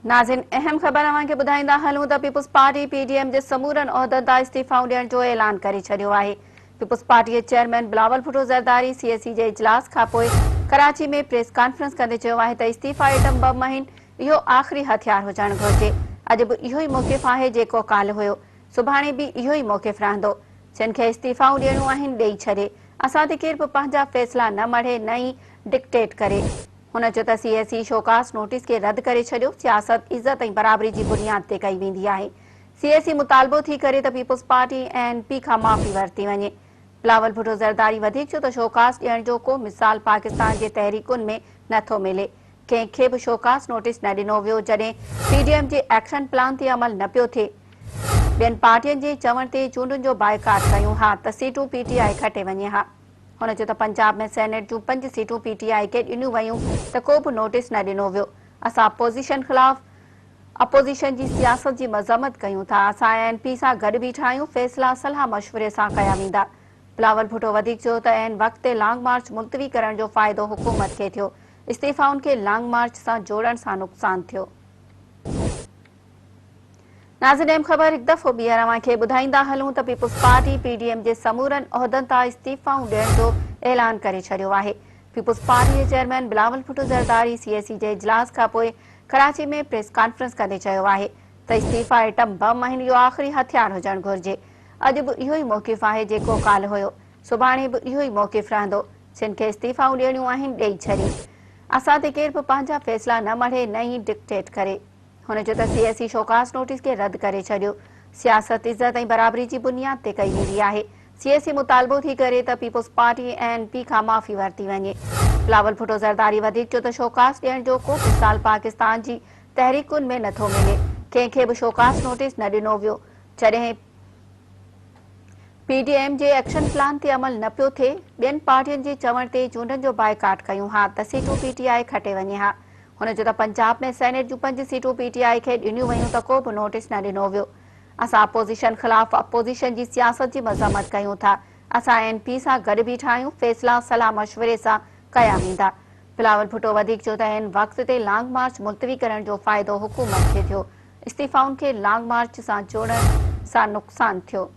ناظرين اهم خبر اوهان کي ٻڌائيندا هلون ته peoples party P D M جي سمورن عهدن تان استعيفائون ڏيڻ جو اعلان ڪري ڇڏيو آهي. پيپلز پارٽي جي chairman Bilawal Bhutto Zardari C E C جي اجلاس کانپوء ڪراچي ۾ پريس ڪانفرنس ڪندي چيو آهي ته استعيفا ايٽم بم آهن اهو آخري هٿيار هجڻ گهرجي اڄ به اهو ئي موقف آهي جيڪو ڪالهه هيو سڀاڻي به اهو ئي موقف رهندو جن کي استعيفائون ڏيڻيون آهن ڏئي ڇڏي اسان تي ڪير به پنهنجا فيصلا نه مڙهي نه ئي ڊڪٽيٽ ڪري. هن چيو ته C E C show cause notice کي رد ڪري ڇڏيو، سياست عزت ۽ برابري جي بنياد تي ڪئي ويندي آهي، سي اي سي مطالبو ٿي ڪري ته پيپلز پارٽي ۽ اين پي کان معافي ورتي وڃي. بلاول ڀٽو زرداري وڌيڪ چيو ته شوڪاز ڏيڻ جو ڪو مثال پاڪستان جي تحريڪن ۾ نه ٿو ملي، ڪنهن کي به شوڪاز نوٽيس نه ڏنو ويو، جڏهن پي ڊي ايم جي ايڪشن پلان تي عمل نه پيو ٿئي، ٻين پارٽين جي چوڻ تي چونڊن جو بائيڪاٽ ڪيون ها ته سيٽون پي ٽي آء کٽي وڃي ها. هن چيو ته پنجاب ۾ سينيٽ جون پنج سيٽون پي ٽي آء کي ڏنيون ويون ته ڪو به نوٽيس نه ڏنو ويو، اسان اپوزيشن خلاف اپوزيشن جي سياست جي مذمت ڪيون ٿا، اسان اي اين پي سان گڏ بيٺا آهيون، فيصلا صلاح مشوري سان ڪيا ويندا. بلاول ڀٽو وڌيڪ چيو ته عين وقت تي لانگ مارچ ملتوي ڪرڻ جو فائدو حڪومت کي ٿيو، استعيفائن کي لانگ مارچ سان جوڙڻ سان نقصان ٿيو. ناظرين اهم خبر هڪ دفعو ٻيهر اوهان کي ٻڌائيندا هلون ته peoples party P D M جي سمورن عهدن تان استعيفائون ڏيڻ جو اعلان ڪري ڇڏيو آهي. پيپلز پارٽي جي chairman Bilawal Bhutto Zardari C E C جي اجلاس کانپوء ڪراچي ۾ پريس ڪانفرنس ڪندي چيو آهي ته استعيفا ايٽم بم آهن اهو آخري هٿيار هجڻ گهرجي اڄ به اهو ئي موقف آهي جيڪو ڪالهه هيو سڀاڻي به اهو ئي موقف رهندو جن کي استعيفائون ڏيڻيون آهن ڏئي ڇڏين اسان تي ڪير به پنهنجا فيصلا نه مڙهي نه ئي ڊڪٽيٽ ڪري. هن چيو ته C E C show cause notice کي رد ڪري ڇڏيو، سياست عزت ۽ برابري جي بنياد تي ڪئي ويندي آهي، سي اي سي مطالبو ٿي ڪري ته پيپلز پارٽي ۽ اين پي کان معافي ورتي وڃي. بلاول ڀٽو زرداري وڌيڪ چيو ته شوڪاز ڏيڻ جو ڪو مثال پاڪستان جي تحريڪن ۾ نٿو ملي، ڪنهن کي به شوڪاز نوٽيس نه ڏنو ويو، جڏهن پي ڊي ايم جي ايڪشن پلان تي عمل نه پيو ٿئي، ٻين پارٽين جي چوڻ تي چونڊن جو بائيڪاٽ ڪيون ها ته سيٽون پي ٽي آء کٽي وڃي ها. هن چيو ته پنجاب ۾ سينيٽ جون پنج سيٽون پي ٽي آء کي ڏنيون ويون ته ڪو به نوٽيس نه ڏنو ويو، اسان اپوزيشن خلاف اپوزيشن جي سياست جي مذمت ڪيون ٿا، اسان اين پي سان گڏ بيٺا آهيون، فيصلا صلاح مشوري سان ڪيا ويندا. بلاول ڀٽو وڌيڪ چيو ته عين وقت تي لانگ مارچ ملتوي ڪرڻ جو فائدو حڪومت کي ٿيو، استعيفائن کي لانگ مارچ سان جوڙڻ سان نقصان ٿيو.